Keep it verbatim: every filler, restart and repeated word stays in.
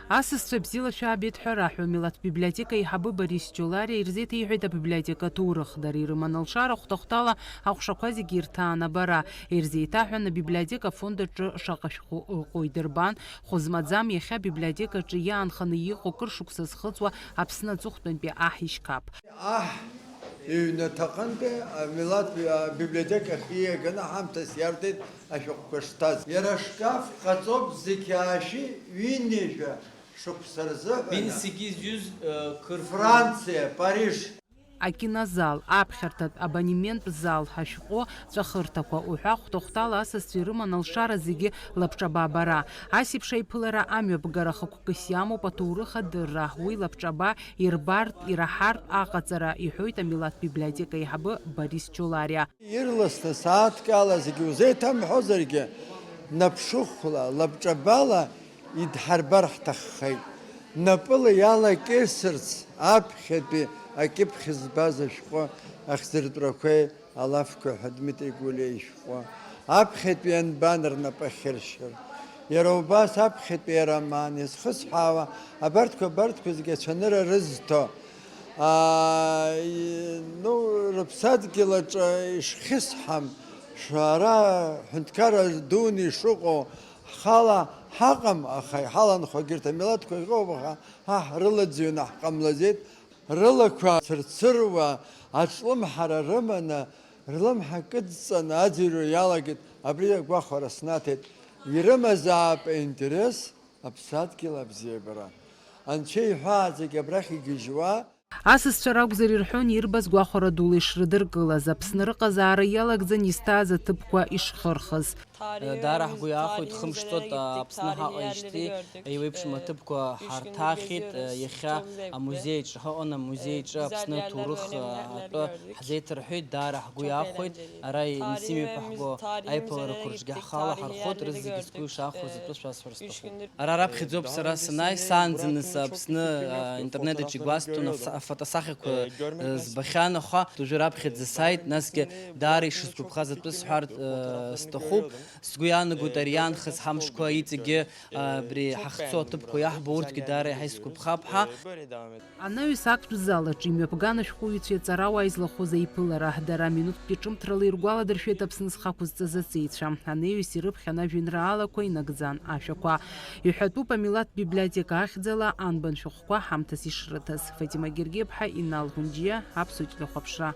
Асасцәа бзиала шәаабеит ҳәа раҳәо, Милаҭ библиотека еиҳабы Борис Џьолариа ирзеиҭеиҳәеит абиблиотека аҭоурых. Дара ирыман алшара хәҭахәҭала аҟәшақәа зегьы ирҭаан абара. Ирзеиҭаҳәан, абиблиотека афонд аҿы шаҟа шәҟәы ыҟоу идырбан, хәы змаӡам иахьа абиблиотекаҿы иаанханы иҟоу кыр шықәса зхыҵуа Аԥсны аҵыхәтәантәи аҳ ишьқаԥ. Аҳ иҩнаҭаҟынтәи амилаҭ библиотека ахь ииаганы ҳамҭас иарҭеит ашәҟәқәа шҭаз. Иара шкаф ҟаҵоуп, зқьи аашьи ҩынҩажәа шықәса рзыҳәан Бинсики зҩыз, э, қыр Франциа, Париж. Акинозал, аԥхьарҭатә абонемент зал ҳәа шәҟәы, ҵәахырҭақәа уҳәа хәҭахәҭала асасцәа ирыман алшара зегьы лабҿаба абара. Ас еиԥш аиԥылара амҩаԥгара хықәкыс иамоуп аҭоурых адырра, уи лабҿаба ирбартә, ираҳартә аҟаҵара, иҳәоит амилаҭ библиотека аиҳабы Борис Џьолариа. Ирласны сааҭк ала зегьы узеиҭамҳәозаргьы, наԥшыхәла, лабҿабала идҳарбар ҳҭаххеит. Напыла иалакьысырц аԥхьатәи акьыԥхь збаз ашәҟәы ахьӡыртәрақәеи алафқәеи ҳәа Дмитри Гулиа ишәҟәы, аԥхьатәи анбан рнапы ахьыршьыр. Иара убас аԥхьатәи ароман иазхысҳәаауа абарҭқәа, абарҭқәа зегьы ацәанырра рызҭо, аа, и-, ну, рыԥсадгьыл аҿы ишхьысҳам, шәара ҳәынҭқарра дуны ишыҟоу, ҳхала ҳаҟам, аха иҳаланхо егьырҭ амилаҭқәа ыҟоуп, аха ҳа ҳрылаӡҩаны ҳҟамлаӡеит. Рылақәа цырцыруа, аҿлымҳара рыманы, рлымҳа кыдҵаны аӡырҩра иалагеит, абри агәахәара снаҭеит. Ирымазаап аинтерес аԥсадгьыл абзиабара. Анцәа иҳәаа зегь абрахь игьежьуа. Асасцәа ракәзар ирҳәон ирбаз гәахәара дула ишрыдыркылаз, Аԥсны рыҟазаара иалагӡан изҭааз аҭыԥқәа ишхырхыз. Даара ҳгәы иаахәеит, хымш ҵуеит Аԥсны ҳаҟаижьҭеи еиуеиԥшым аҭыԥқәа ҳарҭахьеит. Иахьа амузеи аҿы ҳаҟан, амузеи аҿы Аԥсны аҭоурых атәы ҳзеиҭарҳәеит, даара ҳгәы иаахәеит. Ара Нисим иԥа ҳго аиԥыларақәа рҿгьы ҳхала ҳархоит, рызегьы згәы ишаахәаз атәы шәасҳәар сҭахуп. Ара раԥхьаӡоуп сара санааи, саанӡаныс Аԥсны, а, интернет аҿы игәасҭон, аф-, афотосахьақәа, э, збахьан, аха уажәы раԥхьаӡа сааит, насгьы даара ишысгәаԥхаз атәы сҳәар, э, сҭахуп. Сгәы иаанагоит, ари иаанхаз ҳамшқәа иҵегьы, а, абри ҳахьцо аҭыԥқәа иаҳбо урҭгьы даара иаҳа исгәаԥхап ҳәа. Анаҩс актәи зал аҿы имҩаԥган ашәҟәыҩҩцәеи аҵарауааи злахәыз аиԥылара. Дара минуҭтәи ҿымҭрала иргәаладыршәеит Аԥсны зхы ақәызҵаз аҵеицәа. Анеҩс ирыԥхьан ажәеинраалақәа, инагӡан ашәақәа. Иҳәатәуп амилаҭ библиотека ахьӡала анбан шәҟәқәа ҳамҭас ишрыҭаз. Фатима Гергиаԥҳа, Инал Гәынџьиа, Аԥсуа телехәаԥшра.